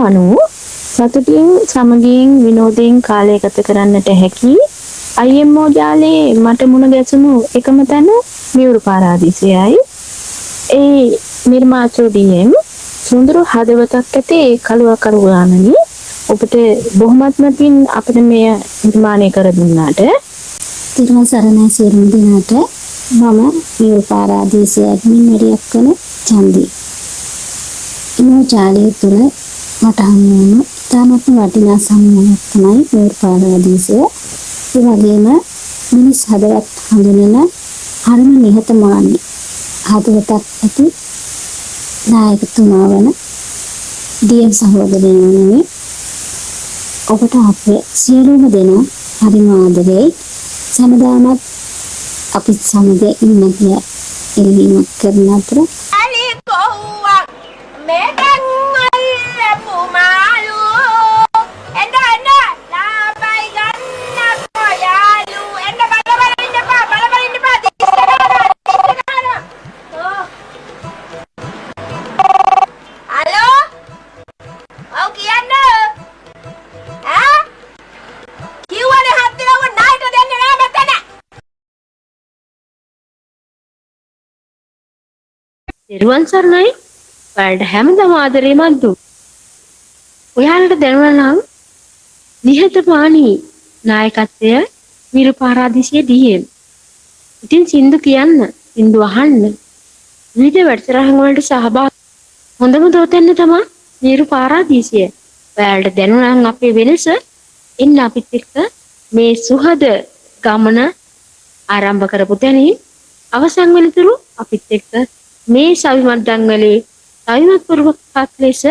අනුව සතුටින් සමගියෙන් විනෝදයෙන් කාලය ගත කරන්නට හැකි IMO ජාලයේ මට මුණ ගැසුණු එකම තැන මියුරු පාරාදීසයයි. ඒ නිර්මාතෘ DM සුන්දර හදවතක් ඇති ඒ කළුවා කරුවාණනි, ඔබට බොහොමත්ම පින් අපිට මෙය නිර්මාණය කර දුන්නාට. තිරුවන් සරණයි සියලුම දෙනාට. මම මියුරු පාරාදීසයේ ඇඩ්මින් වරියක් වන චන්දි. ඉමෝ ජාලය තුළ මට හමු වුණු ඉතාමත්ම වටිනා සමූහයක් තමයි මියුරු පාරාදීසය. ඒ වගේම මිනිස් හදවත් හඳුනන හරිම නිහතමානී හදවතක් ඇති නායකතුමා වන ඩීඑම් සහෝදරයනි, ඔබට අපේ සියලුම දෙනා හරිම ආදරෙයි. සැමදාමත් අපිත් සමග ඉන්න කියලා ඉල්ලීමක් කරන අතර අලි කොහුවක් මෙතන් අල්ලපු මාළු එන්න එන්න ලාභයි ගන්නකෝ යාළු එන්න බල බල ඉන්න එපා බල බල ඉන්න එපා දිස්ස ගන්නවා දිස්ස ගන්නවා. ඔව් හලෝ ඔව් කියන්න ඈ කිව්වනේ හත් දිනව නායට දෙන්නේ නෑ මෙතන. තෙරුවන් සරණයි. ඔයාලට හැමදාම ආදරේ මද්දු. ඔයාලට දැනුණා නම් නිහතමානී නායකත්වය මිරු පාරාදීසයේ DM. ඉතින් සින්දු කියන්න, සින්දු අහන්න, විවිධ වැඩසටහන් වලට සහභාගී හොඳම දෝතැන්න තමයි මිරු පාරාදීසය. ඔයාලට දැනුණා නම් අපේ වෙනස, එන්න අපිත් එක්ක මේ සුහද ගමන ආරම්භ කරපු තැනින් අවසන් වෙනතුරු අපිත් එක්ක මේ සවිමත් දන්වලේ සවිමත් පුරුවක්ක් ලෙස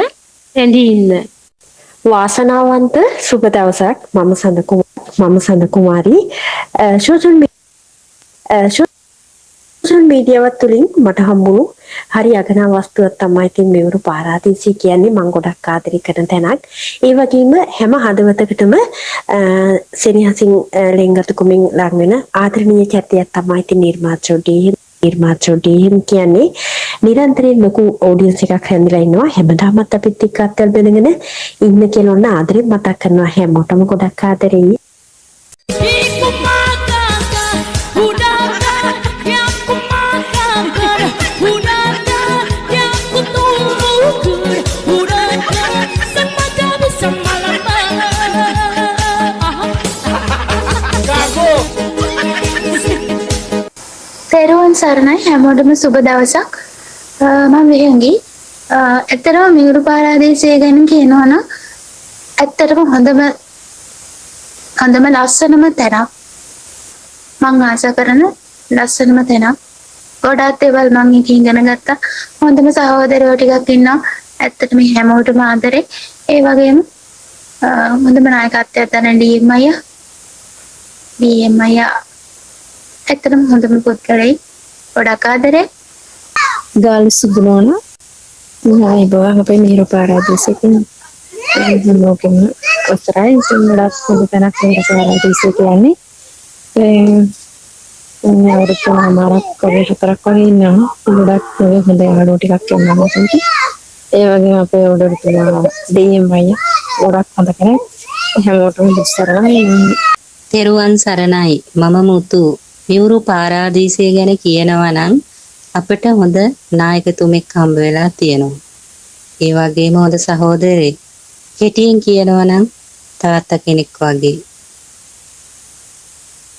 රැඳී ඉන්න. වාසනාවන්ත සුබ දවසක්. මම සඳ කුමාරී. සෝෂල් මීඩියාවත් තුලින් මට හම්බුණු හරි අගනා වස්තුවක් තමයි ඉතින් මෙවරු පාරාදීසය කියන්නේ. මං ගොඩක් ආදරය කරන තැනක්. ඒ වගේම හැම හදවතකටම සෙනෙහසින් ලෙන්ගතුකමින් ලං වෙන ආදරණීය චරිතයක් තමයි ඉතින් නිර්මාතෘ ඩීඑම්. නිර්මාතෘ ඩීඑම් කියන්නේ නිරන්තරයෙන් ලොකු ඔඩියන්ස් එකක් රැඳිලා ඉන්නවා. හැමදාමත් අපිත් එක්ක අත්වල බැඳගෙන ඉන්න කියලා ඔන්න ආදරෙන් මතක් කරනවා. හැමෝටම ගොඩක් ආදරෙයි. තෙරුවන් සරණයි හැමෝටම සුබ දවසක්. මම විහංගි. ඇත්තටම මියුරු පාරාදීසය ගැන කියනවා නම් ඇත්තටම හොඳම හොඳම ලස්සනම තැනක්. මං ආස කරන ලස්සනම තැනක්. ගොඩාක් දේවල් මං එකකින් ඉගෙන ගත්තා. හොඳම සහෝදරයෝ ටිකක් ඉන්නවා. ඇත්තටම හැමෝටම ආදරේ. ඒ වගේම හොඳම නායකත්වයක් දරන ඩීඑම් අයියා. ඩීඑම් අයියා ඇත්තටම හොඳම පුද්ගලයෙක්. ගොඩක් ආදරේ. ගාලු සුදුනෝන ආයුබෝවන්. අපේ මිහිරු පාරාදීසයෙන් හැමෝගෙම අවසරයි. ඉතින් ගොඩක් හොඳ තැනක් මිහිරු පාරාදීසය කියන්නේ. ඒ අවුරුදු තුනමාරක් වගේ හතරක් වගේ ඉන්නවා. ගොඩක් හොඳ යාළුවෝ ටිකක් ඉන්නවා මට. ඒ වගේම අපේ ඔඩොරතුමා ඩීඑම් අයියා ගොඩක් හොඳ කෙනෙක්. හැමෝටම බුදු සරණයි. තෙරුවන් සරණයි. මම මුතු. මියුරු පාරාදීසය ගැන කියනවා නම් අපිට හොඳ නායකතුමෙක් හම්බ වෙලා තියෙනවා. ඒ වගේම හොඳ සහෝදරයෙක්. කෙටියෙන් කියනවා නම් තාත්තා කෙනෙක් වගේ.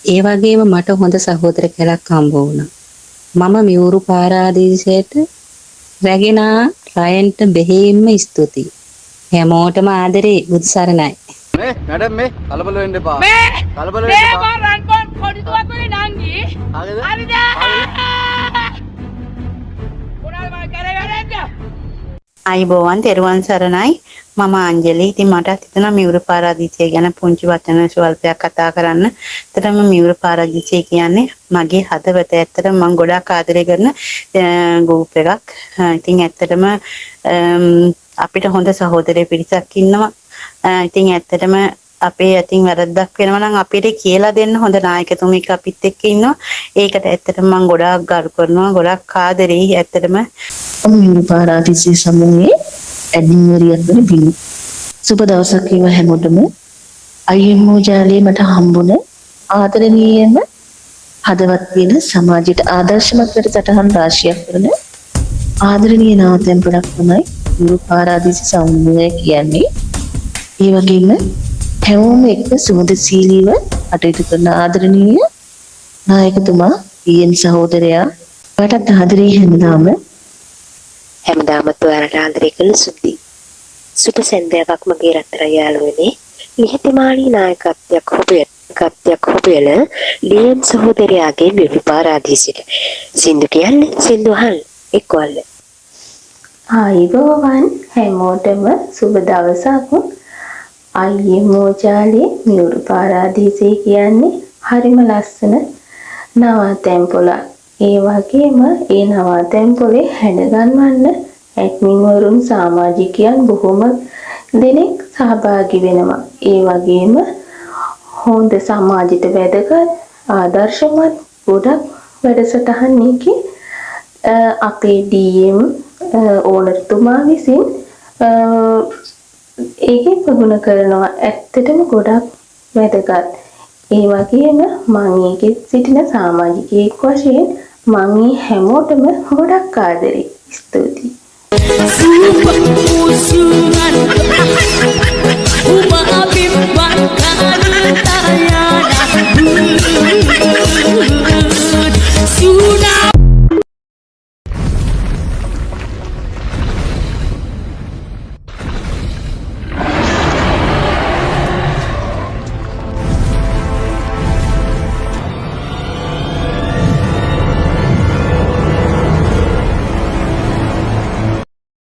ඒ වගේම මට හොඳ සහෝදර කැලක් හම්බ වුණා. මම මියුරු පාරාදීසයට රැගෙන රයන්ට බෙහෙයින්ම ස්තුතියි. හැමෝටම ආදරේ. බුදු සරණයි. මේ මැඩම් මේ කලබල වෙන්න එපා. මේ කලබල වෙන්න මේ එපා. මං රන්කොන් පොඩි දුවක් වගේ නංගි. හරිද? හරිද? මොනවාද මං කරේ වැරද්ද? ආයුබෝවන්, තෙරුවන් සරණයි. මම අංජලි. ඉතින් මටත් හිතුණා මියුරු පාරාදීසය ගැන පුංචි වචන ස්වල්පයක් කතා කරන්න. ඇත්තටම මියුරු පාරාදීසය කියන්නේ මගේ හදවත. ඇත්තටම මම ගොඩාක් ආදරය කරන ගෲප් එකක්. ඉතින් ඇත්තටම අපිට හොඳ සහෝදරය පිරිසක් ඉන්නවා. ඉතින් ඇත්තටම අපේ අතින් වැරද්දක් වෙනවා නම් අපිට කියලා දෙන්න හොඳ නායකතුමෙක් අපිත් එක්ක ඉන්නවා. ඒකට ඇත්තටම මම ගොඩාක් ගරු කරනවා. ගොඩාක් ආදරෙයි ඇත්තටම. මියුරු පාරාදීසය සමූහයේ ඇඩ්මින් වරියක් වන බිනු. සුබ දවසක් වේවා හැමෝටම. IMO ජාලයේ මට හම්බුණ ආදරණීයම හදවත් වෙන සමාජයට ආදර්ශමත් වැඩසටහන් රාශියක් කරන ආදරණීය නාවතැන්පලක් තමයි ගුරු පාරාදීස සමූහය කියන්නේ. ඒ වගේම හැමෝම එක්ක සුහදශීලීව කටයුතු කරන ආදරණීය නායකතුමා ඊ.එන්. සහෝදරයා ඔයාටත් ආදරේ හැමදාම. හැමදාමත් ඔයාලට ආදරය කළ සුද්ධි. සුබ සන්ධ්‍යාවක් මගේ රත්තරන් යාළුවනේ. නිහතමානී නායකත්වයක් හොබයන හොබයන ඩීඑම් සහෝදරයාගේ මියුරු පාරාදීසෙට. සින්දු කියන්න සින්දු අහන්න එක්වන්න. ආයුබෝවන් හැමෝටම සුබ දවසක්. IMO ජාලයේ මියුරු පාරාදීසය කියන්නේ හරිම ලස්සන නවාතැන් පොළක්. ඒ වගේම ඒ නවාතැන් පොලේ හැඩගන්වන්න ඇඩ්මින් වරුන් සමාජිකයන් බොහොම දෙනෙක් සහභාගී වෙනවා. ඒ වගේම හොඳ සමාජෙට වැදගත් ආදර්ශමත් ගොඩක් වැඩසටහන් ඒකේ අපේ ඩී.එම් ඕනර්තුමා විසින් ඒකේ ප්‍රගුණ කරනවා. ඇත්තටම ගොඩක් වැදගත්. ඒ වගේම මං ඒකේ සිටින සමාජිකයෙක් වශයෙන් මං ඒ හැමෝටම ගොඩක් ආදරෙයි. ස්තුතියි.